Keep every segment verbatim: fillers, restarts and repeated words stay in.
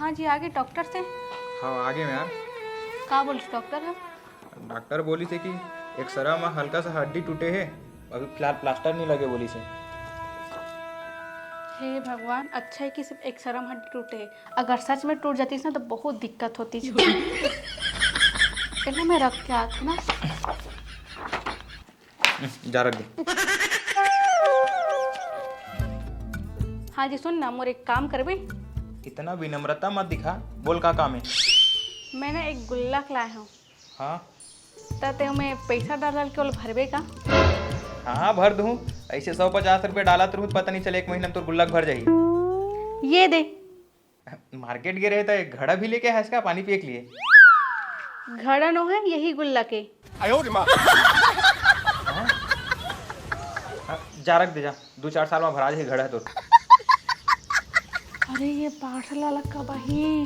हाँ जी, आगे डॉक्टर से। हाँ, आगे में यार। का बोलिस डॉक्टर ह? डॉक्टर बोलिस हे कि एक्सरा में हल्का सा हड्डी टूटे हे, अभी फिलहाल प्लास्टर नहीं लगे बोलिस हे। हे भगवान, अच्छा है कि सिर्फ एक्सरा में हड्डी टूटे हे। अगर सच में टूट जातीस ना तो बहुत दिक्कत होतीस। इतना मैं रख के आती ना। जा रख दे। हाँ जी, सुन ना, मोर एक काम करबे? इतना विनम्रता मत दिखा, बोल का काम है? मैं ना एक गुल्लक लाए हूँ। हाँ। त ते ओमे पैसा डाल डाल के ओला भरबे का? हाँ, हाँ, भर दूँ। ऐसे सौ पचास रुपये डालत रहूँ, पता नहीं चले एक महीना में तोर गुल्लक भर जाही। ये दे। मार्केट गे रहे त एक घड़ा भी लेके आए हस का पानी पिए के लिए? घड़ा नो है, यही गुल्लक है। हाँ? हाँ, जा रख दे जा, दो चार साल में भरा जाही घड़ा तोर। अरे ये पार्सल वाला कब आही?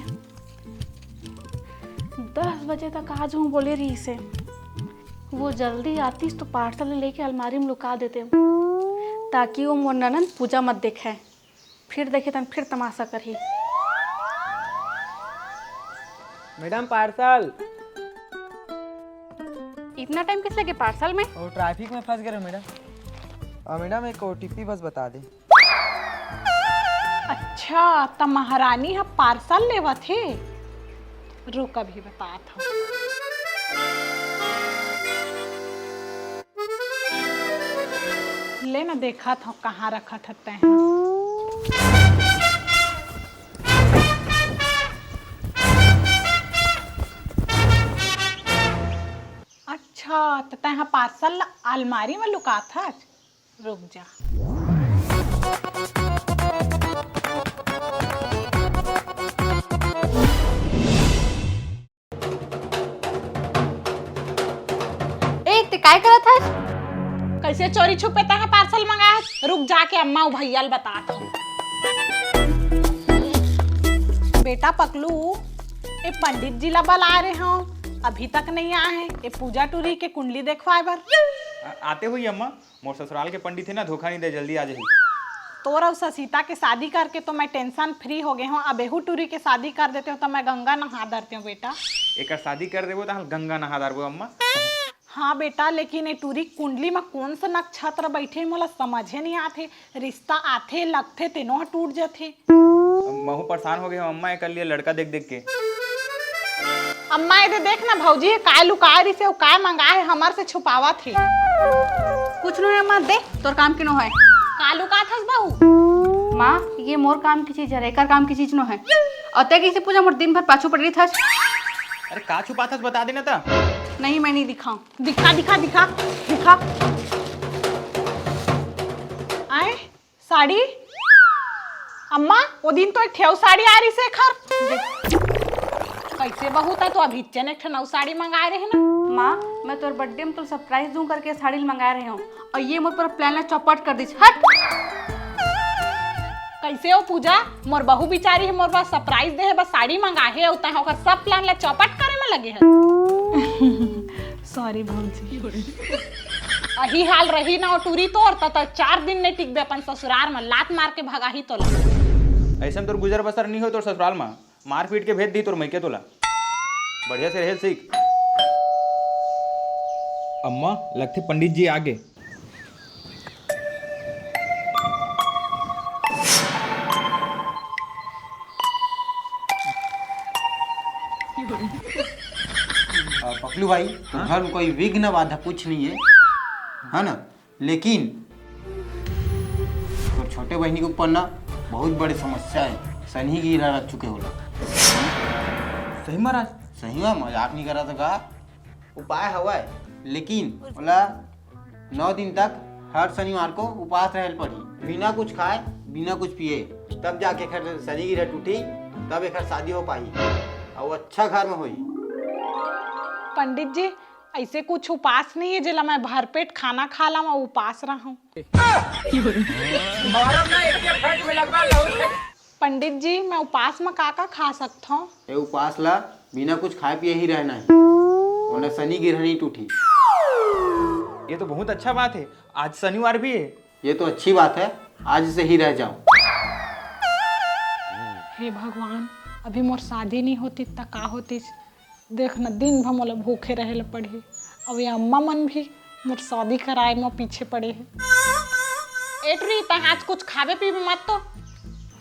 दस बजे तक आ जाऊँ बोले रहिस हे। वो जल्दी आतीस तो पार्सल लेके अलमारी में लुका देते, ताकि वो मोर ननद पूजा मत देखे। फिर देखे तन फिर तमाशा करही। Madam, parcel. इतना टाइम किस लगे पार्सल में? वो ट्रैफिक में फंस गए रहे मैडम। आ, मैडम, एक ओटीपी बस बता दे। अच्छा, त महारानी ह पार्सल लेवत हे। रुक, अभी बतात हूँ। ले ना, देखत हूँ कहाँ रखत हस तैं। अच्छा, त तैं ह पार्सल ला अलमारी में लुकात हस? रुक जा। ए, ते काय करत हस? कैसे चोरी छुपे तैं ह पार्सल मंगाए हस? रुक, जाके अम्मा अउ भैया ल बतात हूँ। बेटा पकलू, ए पंडित जी ला बलाए रहे हूँ, अभी तक नहीं आए हैं। ए पूजा टूरी के कुंडली देखवाए बर। आ-, आते हुई अम्मा, मोर ससुराल के पंडित हे ना, धोखा नहीं दे, जल्दी आ जाही। तोर अउ ससीता के शादी करके तो मैं टेंशन फ्री हो गए हूँ। अब एहू टूरी के शादी कर देते हो तो मैं गंगा नहा डरते हूँ बेटा। एकर शादी कर देबो त हम गंगा नहा डरबो अम्मा। हाँ बेटा, लेकिन ए टूरी कुंडली में कौन सा नक्षत्र बैठे हे, मोला समझे नहीं आथे। रिश्ता आथे, लगथे, तेनो ह टूट जथे। महू परेशान हो गए हूँ अम्मा, एकर लिए लड़का देख देख के। अम्मा, ये दे देख ना भौजी, काय लुकाए रिसे अउ काय मंगाए हे, हमर से छुपावत हे। कुछ नो हे अम्मा, दे, तोर काम के नो हे। का लुकात हस बहू? माँ, ये मोर काम की चीज हे, एकर काम की चीज नो हे। अउ ते कैसे पूजा मोर दिन भर पाछू पड़ रही थस? अरे का छुपात हस, बता दे ना ता। नहीं, मैं नहीं दिखाऊं। दिखा, दिखा, दिखा, दिखा। आए, साड़ी? अम्मा, ओ दिन तो एक ठे अउ साड़ी आए रिसे एखर। कैसे बहू, तैं तो अभी चेन एक ठे नऊ साड़ी मंगाए रहे ना। माँ, मैं तोर बर्थडे में तो सरप्राइज दूं करके साड़ी मंगाए रहे हूँ, अउ ये मोर पूरा प्लान ला चौपट कर दिस। हट। कैसे हो पूजा, मोर बहू बिचारी हे, मोर बर सरप्राइज दे हे, बस साड़ी मंगाए हे, अउ तैं ओकर सब प्लान ला चौपट करे में लगे हे। सॉरी भौजी। अही हाल रही ना ओ टूरी तोर, त, त चार दिन नहीं टिकबे अपन ससुराल में, लात मार के भगाही तोला। ऐसे में तोर गुजर बसर नहीं हो तोर ससुराल में, मार पीट के भेज दी तोर मइके तोला। बढ़िया से रहे सीख। अम्मा, लगथे पंडित जी आगे। अ, पकलू भाई, तो हाँ? घर में कोई विघ्न बाधा कुछ नहीं है, है ना? लेकिन तो छोटे बहनी के ऊपर ना बहुत बड़े समस्या है, शनि ग्रह लग चुके होला। सही महाराज? सही में, मजाक नहीं करा था का? उपाय हवय, लेकिन ओला नौ दिन तक हर शनिवार को उपास रहल पड़ही, बिना कुछ खाए, बिना कुछ पिए, तब जाके एखर शनि ग्रह टूटी, तब एखर शादी हो पाही, अउ अच्छा घर में होही। पंडित जी, ऐसे कुछ उपास नहीं है जेला मैं भरपेट खाना खा लाऊं अउ उपास रहूं। पंडित जी, मैं उपास में का का खा सकथंव? ए उपास ला बिना कुछ खाए पिए ही रहना है, वरना शनि ग्रह नहीं टूटी। ये तो बहुत अच्छा बात है, आज शनिवार भी है। ये तो अच्छी बात है, आज से ही रह जाओ। हे भगवान, अभी मोर शादी नहीं होती त का होती? देख न, दिन भर मोला भूखे रहे ल पड़ही। अब ये अम्मा मन भी मोर शादी कराए म पीछे पड़े हे। ए टुरी, तैं आज कुछ खाबे पीबे मत तो।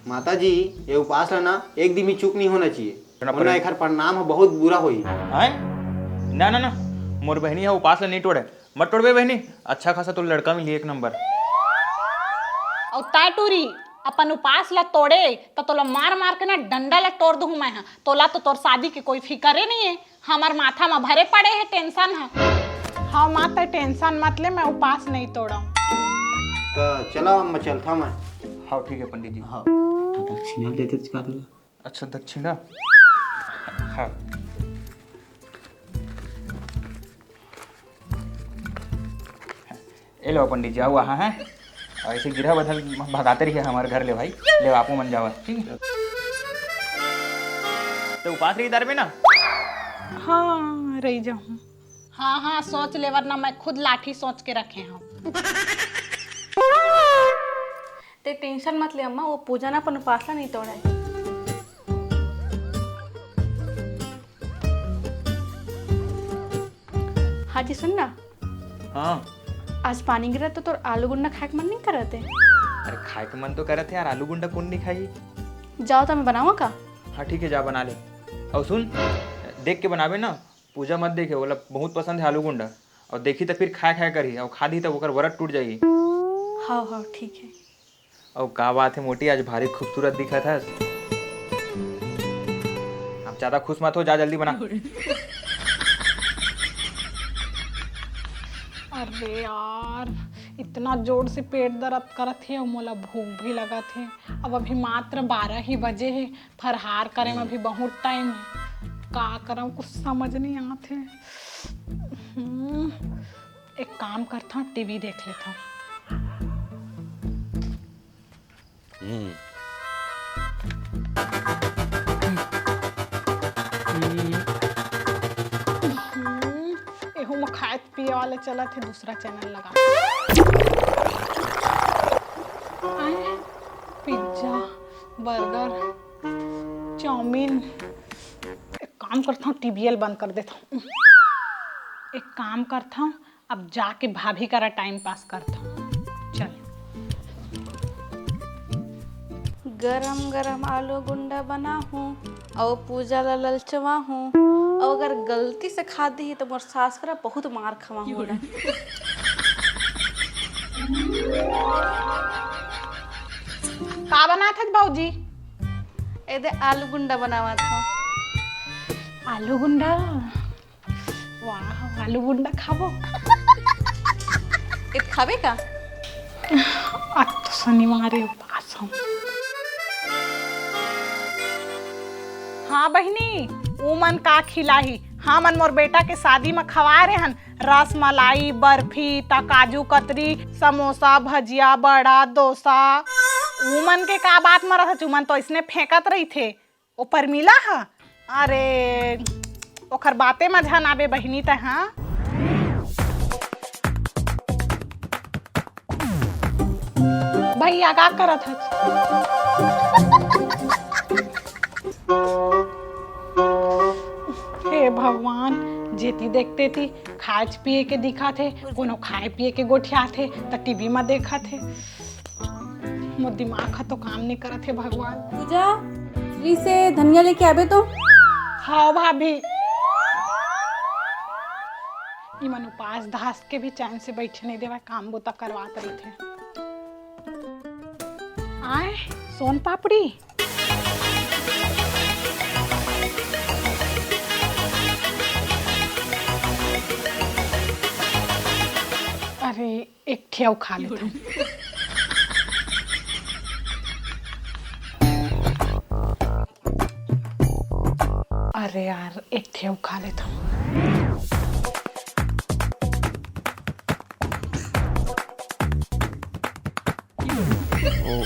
माता जी, ये उपास ला ना एक दिन भी चूक नहीं होना चाहिए, वरना एखर परिणाम ह बहुत बुरा होही। आय? ना ना ना, मोर बहिनी ह उपास ला नहीं तोड़े। मत तोड़बे बहिनी, अच्छा खासा तो लड़का मिली एक नंबर। अउ तैं टुरी, अपन उपास ला तोड़े त तोला मार मार के ना डंडा ला तोड़ दूहूं मैं ह। तोला तो तोर शादी के कोई फिकरे नहीं है, हमर माथा म भरे पड़े है टेंशन ह। हाँ माँ, तैं टेंशन मत ले, मैं उपास नहीं तोड़म। त चला अम्मा, चलथा मैं। हाँ ठीक है पंडित जी। हाँ। दक्षिणा देते का? अच्छा दक्षिणा। हाँ। ए लो पंडित जी, आओ, हाँ है। ऐसे गिरहा बधल भगाते रहिए हमारे घर ले भाई, ले आपो मन जावा, ठीक है? तो उपास रही दार में ना? हाँ, रही जाऊँ। हाँ हाँ, सोच ले, वरना मैं खुद लाठी सोच के रखे हूँ। ते टेंशन मत ले अम्मा, वो पूजा ना अपन उपास ला नहीं तोड़े। हाँ जी, सुन ना। हाँ। आज पानी गिरा तो तोर आलू गुंडा खाए के मन नहीं करत है? अरे खाए के मन तो करत है यार, आलू गुंडा कौन नहीं खाई? जाओ तो मैं बनावा का? हाँ ठीक है, जा बना ले। और सुन, देख के बनाबे ना, पूजा मत देखे, ओला बहुत पसंद है आलू गुंडा। और देखी तो फिर खाए खाए करी, और खा दी तो ओकर वरत टूट जाई। हाँ हाँ ठीक है। अउ का बात है मोटी, आज भारी खूबसूरत दिखत हस। अब ज्यादा खुश मत हो, जा जल्दी बना। अरे यार, इतना जोर से पेट दर्द करत हे अउ मोला भूख भी लगत हे। अब अभी मात्र बारह ही बजे हे, फरहार करे में अभी बहुत टाइम हे। का करम, कुछ समझ नहीं आत हे। हम्म, एक काम करथव, टीवी देख लेथव। हम्म। हम्म, एहू म खाए पिए वाले चलत हे, दूसरा चैनल लगा। आए, पिज्जा, बर्गर, चाउमीन। एक काम करथव, टीवीएल बंद कर देथव। एक काम करथव, अब जाके भाभी करा टाइम पास करथव। चल। गरम गरम आलू गुंडा बनाहूँ, अउ पूजा ला ललचवाहूँ, अउ अगर गलती से खा दिही तो मोर सास करा बहुत मार खवाहूँ। का बनात हस भौजी? ए दे आलू गुंडा बनावत हूँ। आलू गुंडा? वाह, आलू गुंडा खाबो। ए, खाबे का? आज तो शनिवार हे, उपास हूँ। हाँ बहिनी, उमन का खिलाही? हमन मोर बेटा के शादी म खवाए रेहन रसमलाई, बर्फी, त काजू कतरी, समोसा, भजिया, बड़ा, डोसा। उमन के का बात म रहत, उमन तो अइसने फेंकत रहिथे। ओ परमिला ह? अरे, ओखर बाते म झन आबे बहिनी तैं, हाँ? भैया, का करत हस? हे भगवान, जेती देख तेती खाए पिए के दिखात हे, कोनो खाए पिए के गोठियात हे, त टीवी म देखत हे। मोर दिमाग ह तो काम नहीं करत हे भगवान। पूजा, फ्रिज से धनिया लेके आबे तो। हाँ भाभी। इमन उपास धास के भी चैन से बैठे नहीं देवय, काम बुता करवात रहिथे। आए, सोन पापड़ी। अरे, एक ठे अउ खा लेथव। अरे यार, एक ठे अउ खा लेथव। ओ।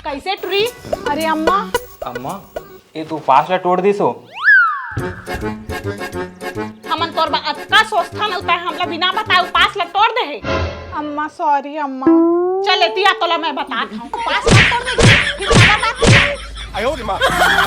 कैसे टुरी? अरे अम्मा। अम्मा, ये तो उपास ला तोड़ दिस हो। हमन तोर बर अतका सोचथन, अउ तैं हमला बिना बताए उपास ला तोड़ दे हे। अम्मा, sorry अम्मा। चल एती आ, तोला मैं बतात हूँ। पास मत कर दे, फिर काला बात कर।